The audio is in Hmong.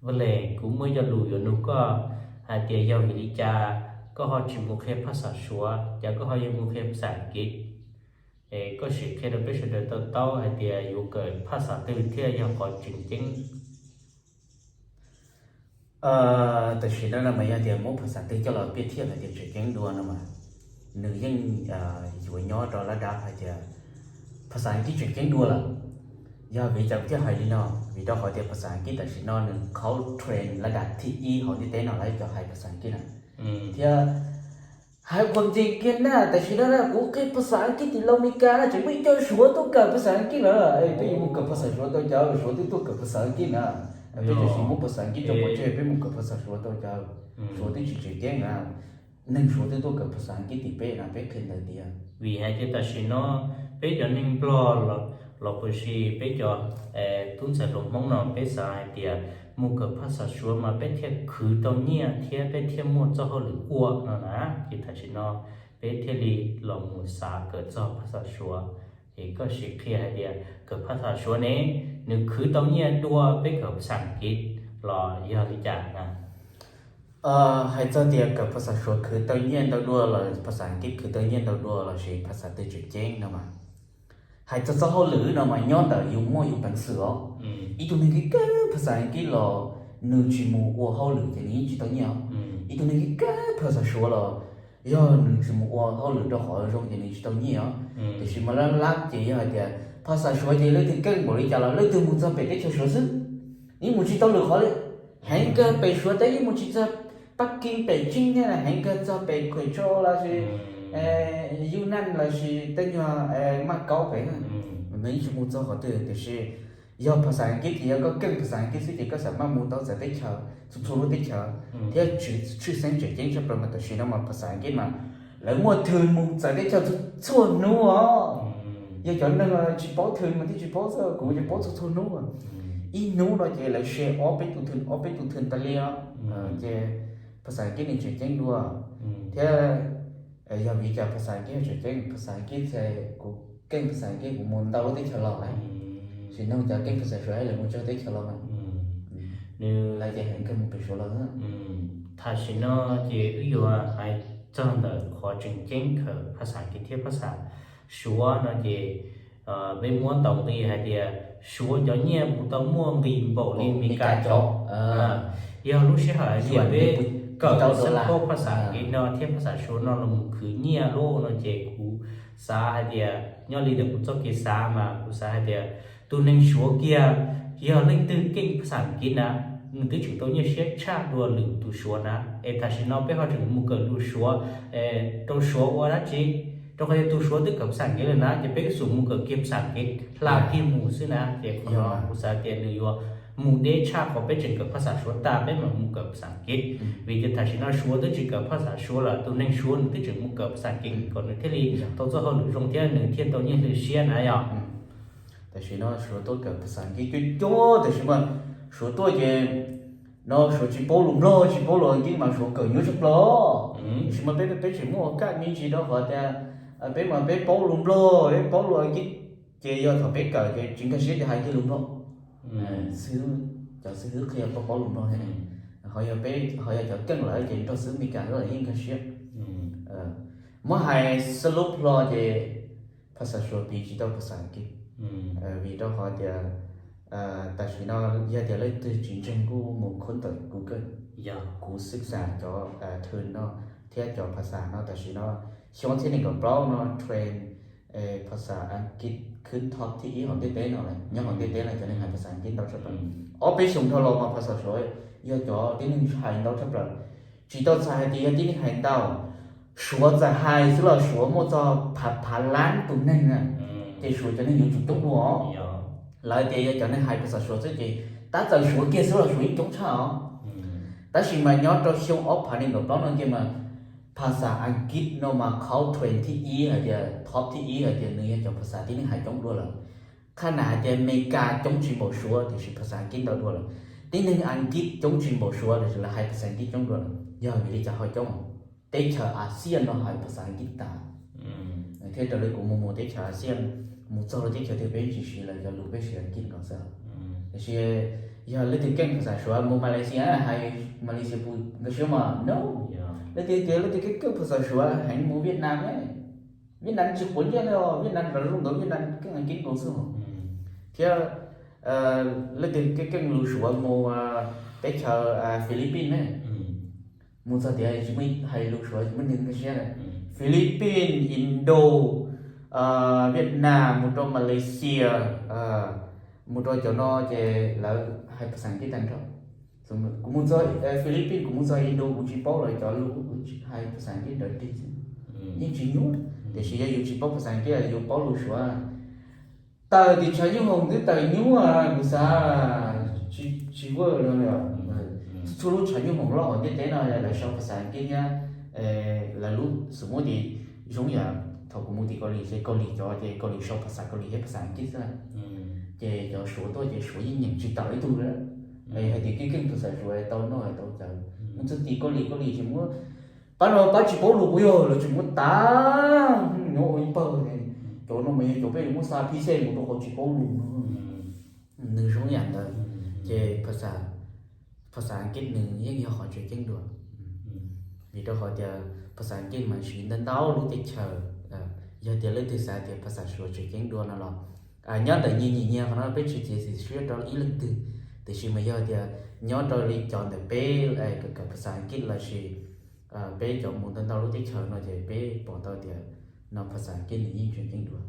Vale, kuv muaj ib co lus yuav nug koj hais tias yog vim li cas koj ho tsis mus qhia phaj xaj Suav, cas koj ho yuav mus qhia phaj xaj Askiv? Es koj sim qhia rau peb sawv daws tau taub hais tias yuav kawm phaj xaj twg thiaj yog qhov tseem ceeb. Tam sim no mas yog tias muab phaj xaj twg coj los piv thiaj hais tias tseem ceeb dua no mas, nws yeej yuav nyob rau lab dab hais tias phaj xaj Askiv tseem ceeb dua lawm. Yog vim li cas kuv thiaj hais li no? Vim rau qhov tias phaj xaj Askiv tam sim no nws khauv trend lab dab thib ib hauv ntiaj teb no lawv cov hais phaj xaj Askiv na. Thiab hais qhuas ntsees kiag na, tam sim no na kuv qhia phaj xaj Askiv tim Los Mes Kas na tseem muaj ib co Suav tuaj kawm phaj xaj Askiv lawm. Peb yuav mus kawm phaj xaj Suav tau cas, Suav twb tuaj kawm phaj xaj Askiv na. Peb tsis muab phaj xaj Askiv coj pov tseg, peb mus kawm phaj xaj Suav tau cas? Suav twb tsis tseem ceeb na. Neeg Suav twb tuaj kawm phaj xaj Askiv tim peb na, peb qhia ntawd tias. Vim hais tias tam sim no peb cov neeg Nplog los puas sis peb cov tub ntxhais hluas Hmoob no peb xav hais tias mus kawm phaj xaj Suav mas peb thiaj khwv tau nyiaj thiab peb thiaj muaj txoj hauj lwm ua no na. Ces tam sim no peb thiaj li los mus xav kawm txog phaj xaj Suav. Es koj sim qhia hais tias kawm phaj xaj Suav ne, nws khwv tau nyiaj dua peb kawm phaj xaj Askiv los yog li cas na? Hais txog tias kawm phaj xaj Suav khwv tau nyiaj ntau dua los phaj xaj Askiv khwv tau nyiaj ntau dua los sis phaj xaj twg tseem ceeb no mas, hais txog txoj hauj lwm no mas nyob ntawm yus muaj yus peev xwm os. Ib tug neeg keej keej phaj xaj Askiv los nws tsis mus ua hauj lwm ces nws yeej tsis tau nyiaj os. Ib tug neeg keej keej phaj xaj Suav los yog nws tsis mus ua hauj lwm rau qhov zoo ces nws tsis tau nyiaj os. Tiam sis mas lab lab ces yog hais tias phaj xaj Suav ces leej twg keej npaum li cas los leej twg mus txog pem teb chaws Suav xwb, yeej mus tsis tau lwm qhov li. Heev kawg pem Suav teb yeej mus tsis txog Pab Kis pem Tsheej thiab, heev kawg txog pem Khuam Tsho los sis Yus Naj los sis tej nyuag Maj Kaub pem, nws yeej tsis mus txog qhov twg. Tiam sis yog phaj xaj Askiv ces yog koj keej phaj xaj Askiv xwb ces koj xam maj mus tau txawv teb chaws txhua txhua lub teb chaws thiab tshwj xeeb tseem ceeb tshaj plaws mas tam sim no mas phaj xaj Askiv mas lawv muaj thw mus txawv teb chaws txhua txhua hnub os. Yog cov neeg tsis paub thw mas thiaj tsis paub xwb, kuv ces paub txhua txhua hnub. Ib hnub no ces lawv share ob peb tus thw, ob peb tus thw tas li os. Ces phaj xaj Askiv nws tseem ceeb dua thiab. Yog vim li cas phaj xaj Askiv tseem ceeb? Phaj xaj Askiv ces kuv keej phaj xaj Askiv kuv mus ntau lub teb chaws los lawm. Sim neej cov keej phaj xaj Suav lawv mus txog teb chaws los mas nws lawv ces heev kawg mus pem Suav los. Tam sim no ces wb yuav hais txog ntawm qhov tseem ceeb kawm phaj xaj Askiv thiab phaj xaj Suav no ces peb muab ntaus nqi hais tias Suav cov nyiaj puas tau muaj nqis npaum li Mes Kas cov. Yog lub sij hawm hais tias peb kawm xab phaj xaj Askiv no thiab phaj xaj Suav no los mus khwv nyiaj loj no ces kuv xav hais tias nyob li ntawm kuv txoj kev xav mas kuv xav hais tias tus neeg Suav kiag yog leej twg keej phaj xaj Askiv na, nws twb tseem tau nyiaj siab tshaj dua lwm tus Suav na. Es tam sim no peb ho tseem mus kawm lus Suav rau Suav ua dab tsi? Rau qhov yog tus Suav twb kawm phaj xaj Askiv lawm na ces peb xub mus kawm kiag phaj xaj Askiv hla kiag mus xwb na. Ces qhov no kuv xav tias nws yuav mus deb tshaj qhov peb tseem kawm phaj xaj Suav tas peb mam mus kawm phaj xaj Askiv. Vim tias tam sim no Suav twb tsis kawm phaj xaj Suav lawm, tus neeg Suav nws twb tseem mus kawm phaj xaj Askiv kom nws thiaj li tau txoj hauj lwm zoo thiab nws thiaj tau nyiaj hli siab na yog. Tam sim no Suav tuaj kawm phaj xaj Askiv coob coob, tam sim no Suav tuaj ces no Suav tsis paub lus Nplog tsis paub lus Askiv mas Suav kawm nyuaj tshaj plaws. Tam sim no peb peb tseem muaj ua kaj me ntsis rau qhov tias peb mas peb paub lus Nplog peb paub lus Askiv ces yog thaum peb kawm ces tsis nkag siab ces hais kiag lus Nplog xwb, cov xib hwb qhia paub paub lus Nplog thiab. Ho yog peb ho yog cov keej lawm ces nrog xib hwb Mes Kas lawv yeej nkag siab. Muab hais xab lub hlo ces phaj xaj Suav piv tsis tau phaj xaj Askiv. Vim rau qhov tias tam sim no yog tias leej twg tsis ntseeg kuj mus khub ntawm Google, kuv xwb xav cov thw no thiab cov phaj xaj no tam sim no xyoo ob txhiab nees nkaum plaub no trend phaj xaj Askiv khwb top thib ib hauv ntiaj teb no lawm, nyob hauv ntiaj teb no cov neeg hais phaj xaj Askiv ntau tshaj plaws. Ob peb xyoos dhau los mas phaj xaj Suav yog cov tib neeg hais ntau tshaj plaws. Tsis tau txhais hais tias yog tib neeg hais ntau, Suav txawm hais xwb los Suav muaj txog phav phav lab tus neeg na, ces Suav cov neeg yuav tsum coob dua. Lawv tias yog cov neeg hais phaj xaj Suav xwb ces tab txawm Suav kiag xwb los Suav yeej coob tshaj os. Tab sis mas nyob rau xyoo ob phav nees nkaum plaub no kiag mas phaj xaj Askiv no mas khauv trend thib ib hais tias top thib ib hais tias nws yog cov phaj xaj tib neeg hais coob dua lawm. Qhab nas hais tias Mes Kas coob tsis npaum Suav tiam sis phaj xaj Askiv ntau dua lawm. Tib neeg Askiv coob tsis npaum Suav tiam sis lawv hais phaj xaj Askiv coob dua lawm. Yog vim li cas ho coob? Teb chaws Axias no hais phaj xaj Askiv tas, thiab raws li kuv mus mus teb chaws Axias, mus txog lub teb chaws twg peb tsis siv lawv cov lus, peb siv Askiv nkaus xwb. Tiam sis Yog leej twg keej phas xas Suav mus Malaysia hais Malaysia pus nkawd siab mas no. Leej twg tias leej twg keej keej phas xas Suav heev mus Vietnam ne. Vietnam tsis quav ntsej li, Vietnam los zoo nkauj, Vietnam keej keej nkaus xwb. Thiab leej twg keej keej lus Suav mus teb chaws Philippines ne. Mus txog tias tsis muaj hais lus Suav tsis muaj neeg nkag siab. Philippines, Indo, Vietnam, mus rau Malaysia, mus rau cov no ces lawv hais phas xas Ankit tag nrho. Kuv mus txog Philippines, kuv mus txog Indo, kuv tsis paub lawv cov lus, kuv hais phas xas Ankit ntawd tig xwb, yeej tsis nyuaj. Tiam sis yog yus tsis paub phas xas Ankit, yus paub lus Suav, tawm tim tshav nyuj hoom twb tawm nyuaj, kuv xav tsis ua li. Txhua lub tshav nyuj hoom loj hauv ntiaj teb no lawv sau phas xas Ankit thiab. Lawv lub xus muab ces zoo yam thaum kuv mus tim Kaus Lim ces Kaus Lim cov ces Kaus Lim sau phas xas Kaus Lim thiab phas xas Ankit xwb. Ces cov Suav tuaj ces Suav yeej nyeem tsis tawm ib tug li. Hais tias keej keej phas xas Suav tau noj tau cawv. Mus txog tim Kaus Lim, Kaus Lim tsis muab, pab no pab tsis paub lus kuv yog lawv tsis muab tas, nyob ua ib pawg. Cov no mas yog cov peb yuav muab xa phij xej mus rau qhov tsis paub lus no. Nws zoo yam ntawd. Ces phas xas Ankit nws yeej yog qhov tseem ceeb dua. Vim rau qhov tias phas xas Ankit mas siv ntau ntau lub teb chaws. Yog tias leej twg xav tias phas xas Suav tseem ceeb dua no los nyob ntawm nyias nyias nyias qhov no peb tsis txiav txim siab rau ib leej twg, tiam sis mas yog tias nyob rau li cov ntawm peb kawm phas xas Ankit lossis peb cov mus ntau ntau lub teb chaws no ces peb pom tau tias no phas xas Ankit nws yeej tseem ceeb dua.